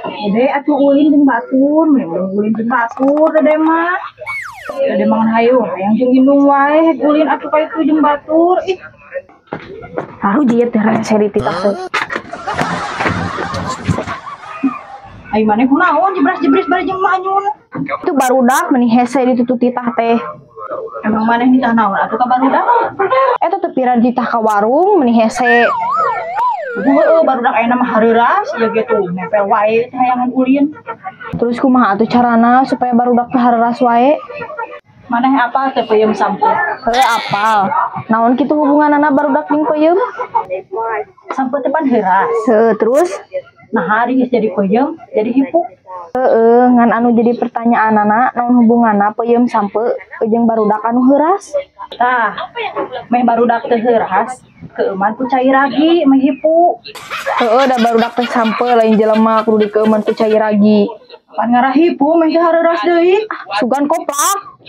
Dede atuh ulin jeung batur, memang ulin jeung batur dede mah. Dede mah hayu hayang jeung indung wae hek ulin atuh ka itu jeung batur. Ih. Haru jieu teh rese dititah teh. Ai maneh kunaon jebras-jebris bari jeung manyun. Itu barudak meni hese ditutup titah teh. Emang maneh nitah naon atuh ka barudak? Eta teh pira dititah ka warung meni hese. Heueuh barudak ayeuna mah hareuras ieu ge tuh nempel wae teh hayangan ulin. Terus kumaha atuh carana supaya barudak teh hareuras wae? Maneh apal teh peuyeum sampeu? Heuh apal. Naon kitu hubunganana barudak jeung peuyeum? Sampeu teh pan heuras. Heuh, terus? Nah hari geus jadi peuyeum, jadi hipu. Heeh, ngan anu jadi pertanyaanana naon hubunganna peuyeum sampeu jeung barudak anu heuras? Tah, meh barudak teh heuras, keueuman ku cai ragi meh hipu. Heeh, da barudak teh sampeu lain jelema kudu dikeueuman ku cai ragi. Pan ngarah hipu meh teh hareuras deui. Ah, sugan koplak.